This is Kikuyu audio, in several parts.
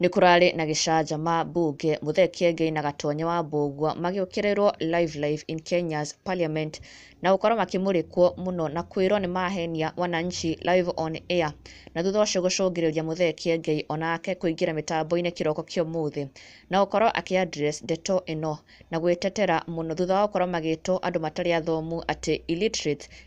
Nĩ kũrarĩ na gĩcanjama mbunge Muthee Kiengei na Gatonye wa Mbũgua magĩũkĩrĩrwo live live in Kenya's parliament na gũkorwo makĩmũrĩkwo mũno na kwĩrwo nĩ mahenia wananchi live on air, na thutha ũcio gũcũngĩrĩria Muthee Kiengei onake kũingĩra mĩtambo-inĩ kĩroko kĩa ũmũthĩ na gũkorwo akĩ address ndeto ĩno na gwĩtetera mũno thutha wa gũkorwo magĩtwo andũ matarĩ athomu atĩ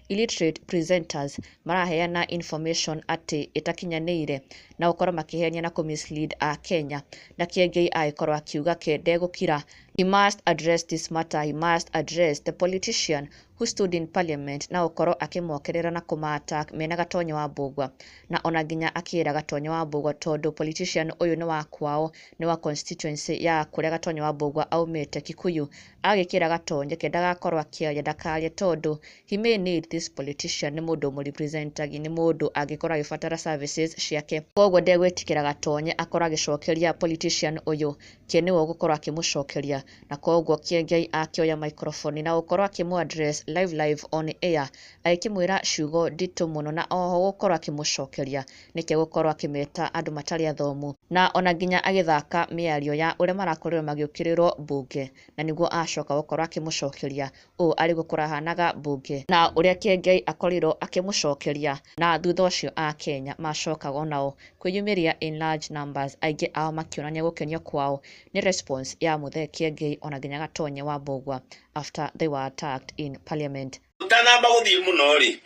illiterate presenters maraheana information atĩ ĩtakinyanĩire na gũkorwo makĩhenia na kũ mislead a Kenya. Na Kiengei agĩkorwo akiuga ke ndegũkira. He must address this matter, he must address the politician who stood in parliament na gũkorwo akĩmokerera na kũma-attack mena Gatonye wa Mbũgua, na ona nginya akĩra Gatonye wa Mbũgua tondũ politician ũyũ nĩ wa kwao, nĩ wa constituency ya kũrĩa Gatonye wa Mbũgua aumĩte Kikuyu. Agĩkĩra Gatonye ke ndagakorwo akĩaria, ndakarie tondũ he may need this politician, nĩ mũndũ ũmũrepresentagi, nĩ mũndũ angĩkorwo agĩbatara services ciake, koguo ndegwĩtĩkĩra Gatonye akorwo agĩcokeria politician ũyũ, ke nĩwe ũgũkorwo akĩmũcokeria. Na koguo Kiengei akĩoya microphone na gũkorwo akĩmũ address live live on air, agĩkĩmwĩra ciugo nditũ mũno na oho gũkorwo akĩmũcokeria nĩkĩo gũkorwo akĩmeta andũ matarĩ athomu, na ona nginya agĩthaka mĩario ya ũrĩa marakorirwo magĩũkĩrĩrwo mbunge, na nĩguo acoka gũkorwo akĩmũcokeria ũũ arĩ gũkũrahanaga mbunge na ũrĩa Kiengei akorirwo akĩmũcokeria. Na thutha ũcio a Kenya macokaga onao kwĩyumĩria in large numbers, aingĩ ao makĩonania gũkenio kwao nĩ response ya Muthee Kiengei ona nginya Gatonye wa Mbũgua after they were attacked in parliament. Ũtanamba gũthiĩ mũno rĩ,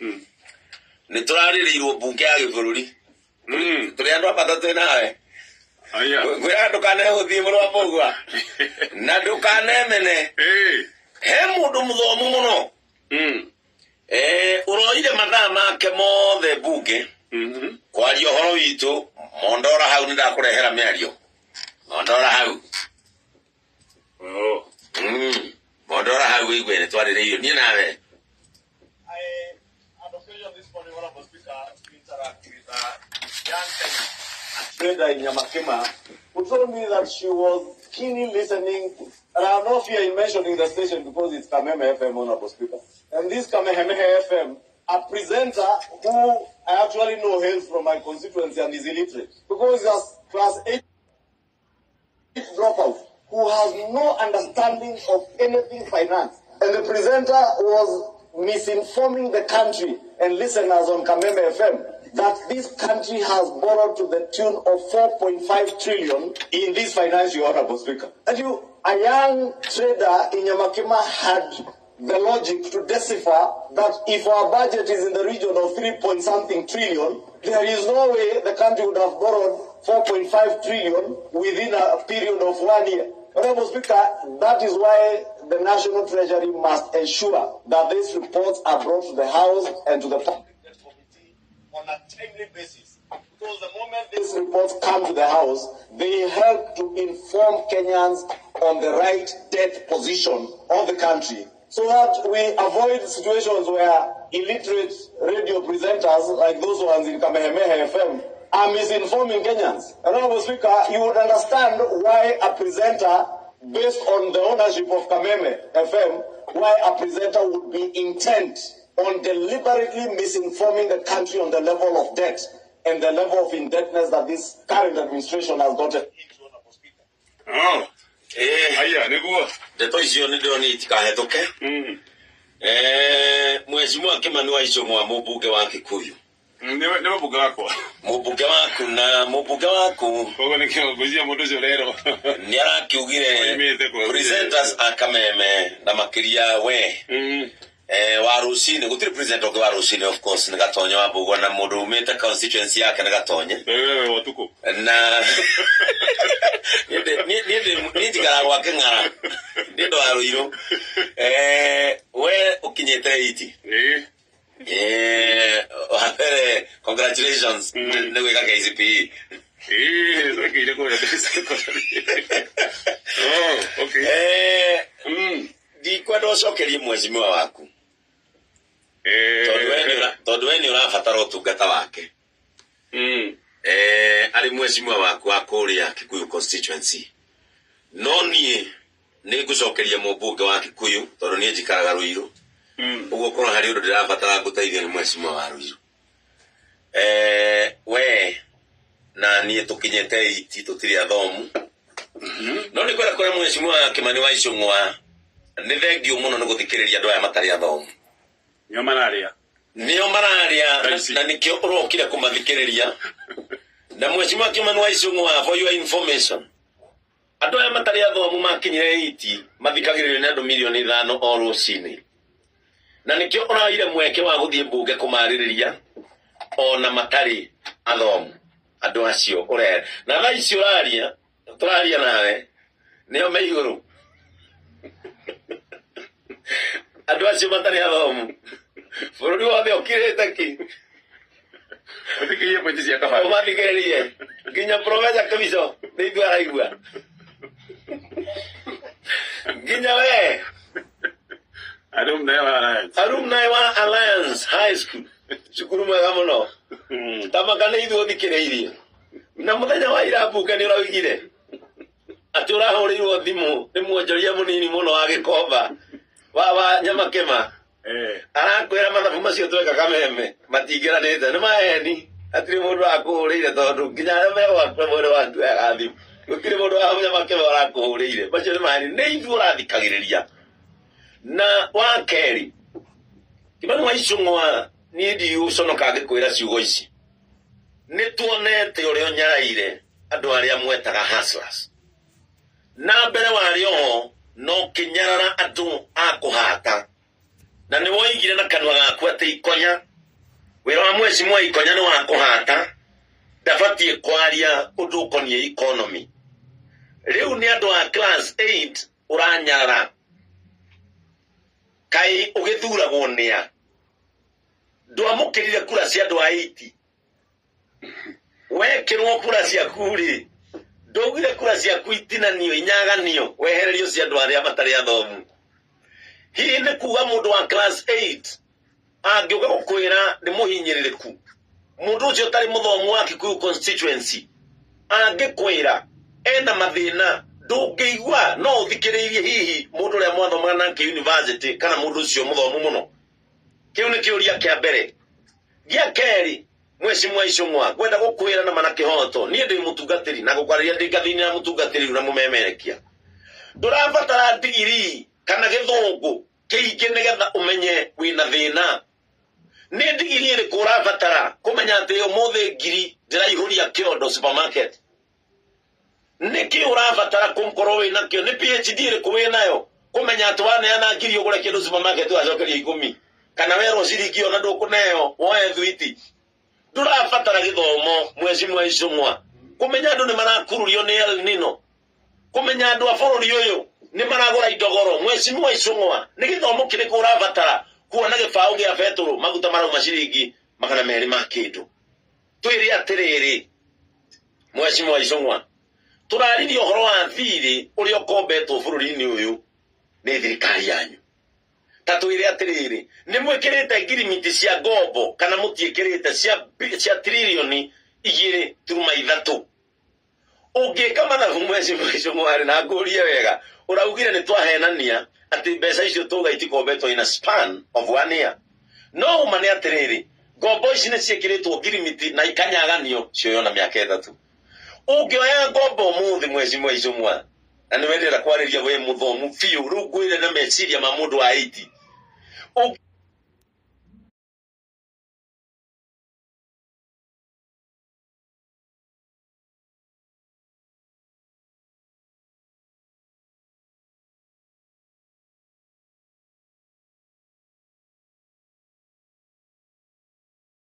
nĩ tũrarĩrĩirwo mbunge ya gĩbũrũri. Tũrĩ andũ a bata twĩ nawe. Aya. Ngwĩraga ndũkanehũthie mũrũ wa Mbũgua na ndũkanemene. He mũndũ mũthomu mũno ũroire mathaa make mothe mbunge kwaria ũhoro witũ. Mondora hau nĩ ndakũrehera mĩario. Mondora hau. Oh. Mondora hau wĩigue nĩ twarĩrĩirio niĩ nawe. I had occasion this morning, Honorable Speaker, to interact with a young Kenyan trader in Nyamakima, who told me that she was keenly listening, and I have no fear in mentioning the station because it's Kameme FM, Honorable Speaker. And this Kameme FM, a presenter who I actually know hails from my constituency and is illiterate, because he's a class 8 dropout who has no understanding of anything finance. And the presenter was misinforming the country and listeners on Kameme FM that this country has borrowed to the tune of 4.5 trillion in this financial year, Honorable Speaker. And you, a young trader in Nyamakima had the logic to decipher that if our budget is in the region of 3 point something trillion, there is no way the country would have borrowed 4.5 trillion within a period of 1 year. Honorable Speaker, that is why the National Treasury must ensure that these reports are brought to the House and to the Public Debt Committee on a timely basis. Because the moment these reports come to the House, they help to inform Kenyans on the right debt position of the country, so that we avoid situations where illiterate radio presenters like those ones in Kamehameha FM are misinforming Kenyans. Honorable Speaker, you would understand why a presenter, based on the ownership of Kameme FM, why a presenter would be intent on deliberately misinforming the country on the level of debt and the level of indebtedness that this current administration has gotten into, Honorable Speaker. Oh. Eh, Aya, nĩguo. Ndeto icio nĩ ndĩrona itikahĩtũke. Mheshimiwa Kimani wa Ichung'wa, mũmbunge wa Kikuyu. Nĩwe mbunge wakwa. Mũmbunge waku na mũmbunge waku. Koguo nĩkĩo ngwĩciria mũndũ ũcio rero. Nĩ arakiugire Oimĩte kwa presenters a Kameme na makĩria we. Wa rũcinĩ gũtirĩ presenter ũngĩ wa rũcinĩ, of course nĩ Gatonye wa Mbũgua, na mũndũ umĩte constituency yake nĩ Gatonye. Wewe wa ũtukũ. Na niĩ njikaraga gwa Kĩng'ara nĩ ũndũ wa Rũirũ. We ũkinyĩte 80. Ĩĩ. Wa mbere, congratulations nĩ gwĩka KCPE. Ĩĩ, twekĩire kũrĩa secondary. Oh, okay. Ndikwenda ũcokerie mheshimiwa waku tondũ we nĩ ũrabatara ũtungata wake. Arĩ mheshimiwa waku wa kũrĩa Kikuyu constituency, no niĩ nĩ ngũcokeria mũmbunge wa Kikuyu tondũ niĩ njikaraga Ruiru. Ũguo korwo harĩ ũndũ ndĩrabatara ngũteithio nĩ mheshimiwa wa Ruiru. We Na niĩ tũkinyĩte iti tũtirĩ athomu. No nĩ kwenda kũrĩa mheshimiwa Kimani wa Ichung'wa nĩ thengiũ mũno nĩ gũthikĩrĩria andũ aya matarĩ athomu. Nĩo mararĩa. Nĩo mararĩa Thaa ici. na nĩkĩo ũrokire kũmathikĩrĩria. Na mheshimiwa Kimani wa Ichung'wa, for your information, andũ aya matarĩ athomu makinyire iti mathikagĩrĩrio nĩ andũ mirioni 5 o rũcinĩ, na nĩkĩo ũraire mweke wa gũthiĩ mbunge kũmarĩrĩria ona matarĩ athomu andũ acio ũre na thaa ici ũraria tũraria nawe nĩo me igũrũ andũ acio matarĩ athomu bũrũri wothe ũkirĩte ki. Ũthikĩrĩrie pointi cia kabara. Ũmathikĩrĩrie nginya Profesa Kemico nĩ ithuĩ araigua nginya we. Alumni wa Alliance. Alumni wa Alliance High School, cukuru mwega mũno. Tamaka nĩ ithuĩ ũthikĩrĩirie na mũthenya wa ira mbunge nĩ ũraugire atĩ ũrahũrĩirwo thimũ nĩ mwonjoria mũnini mũno wa Gĩkomba wa Nyamakĩma. Arakwĩra mathabu macio tweka Kameme matingĩranĩte nĩ maheni, hatirĩ mũndũ wakũhũrĩire tondũ nginya arĩa me gwaku mwĩrĩ waku wega thimũ gũtirĩ mũndũ wa Nyamakĩma ũrakũhũrĩire, macio nĩ maheni, nĩ ithuĩ ũrathikagĩrĩria. Na wa kerĩ, Kimani wa Ichung'wa, niĩ ndiũconoka ngĩkwĩra ciugo ici, nĩ tuonete ũrĩa ũnyaraire andũ arĩa mwetaga hustlers na mbere warĩ oho no kĩnyarara andũ a kũhata, na nĩ woigire na kanua gaku atĩ Ikonya, wĩra wa mheshimiwa Ikonya nĩ wa kũhata, ndabatiĩ kwaria ũndũ ũkoniĩ economy. Rĩu nĩ andũ a class 8 ũranyarara, kaĩ ũgĩthuragwo nĩa? Ndwamũkĩrire kura cia andũ a 80 wekĩrwo kura ciaku rĩ, ndaugire kura ciaku itinanio inyaganio wehererio cia andũ arĩa matarĩ athomu. Hihi nĩ kuga mũndũ wa class 8 angĩũka gũkwĩra nĩ mũhinyĩrĩrĩku, mũndũ ũcio ũtarĩ mũthomu wa Kikuyu constituency angĩkwĩra ena mathĩna ndũngĩigua, no ũthikĩrĩirie hihi mũndũ ũrĩa mwathomaga nake university kana mũndũ ũcio mũthomu mũno? Kĩu nĩ kĩũria kĩa mbere. Gĩa kerĩ, mheshimiwa Ichung'wa, ngwenda gũkwĩra na mana kĩhoto, niĩ ndĩ mũtungatĩri na gũkwarĩria ndĩ ngathĩ-inĩ ya mũtungatĩri na mũmemerekia, ndũrabatara ndigiri kana gĩthũngũ kĩingĩ nĩgetha ũmenye wĩna thĩna. Nĩ ndigiri ĩrĩkũ ũrabatara kũmenya atĩ ũmũthĩ ngiri ndĩraihũria kĩondo supermarket? Nĩkĩ ũrabatara kũkorwo wĩna kĩo? Nĩ PhD ĩrĩkũ wĩnayo kũmenya atĩ waneana ngiri ũgũre kĩndũ supermarket ũgacokeria 10 kana werwo ciringi ona ndũkũneo woe thwiti? Ndũrabatara gĩthomo, mheshimiwa Ichung'wa, kũmenya andũ nĩ marakururio nĩ El Nino, kũmenya andũ a bũrũri ũyũ nĩ maragũra indo goro. Mheshimiwa Ichung'wa, nĩ gĩthomo kĩrĩkũ ũrabatara kuona gĩbaũ gĩa betũrũ maguta marauma ciringi 200 ma kĩndũ? Twĩre atĩrĩrĩ, mheshimiwa Ichung'wa, tũraririe ũhoro wa thirĩ ũrĩa ũkombetwo bũrũri-inĩ ũyũ nĩ thirikari yanyu. Ta twĩre atĩrĩrĩ, nĩ mwĩkĩrĩte ngirimiti cia ngombo kana mũtiĩkĩrĩte cia 2.3 trillion? Ũngĩka mathabu, mheshimiwa Ichung'wa, na ngũrie wega, ũraugire nĩ twahenania atĩ mbeca icio tũga itikombetwo in a span of one year, no ũma nĩ atĩrĩrĩ, ngombo ici nĩ ciĩkĩrĩtwo ngirimiti na ikanyaganio cioyo na mĩaka 3. Ũngĩoya ngombo ũmũthĩ, mheshimiwa Ichung'wa, na nĩ wendera kwarĩria we mũthomu biũ, rĩu ngwĩre na meciria ma mũndũ wa 80.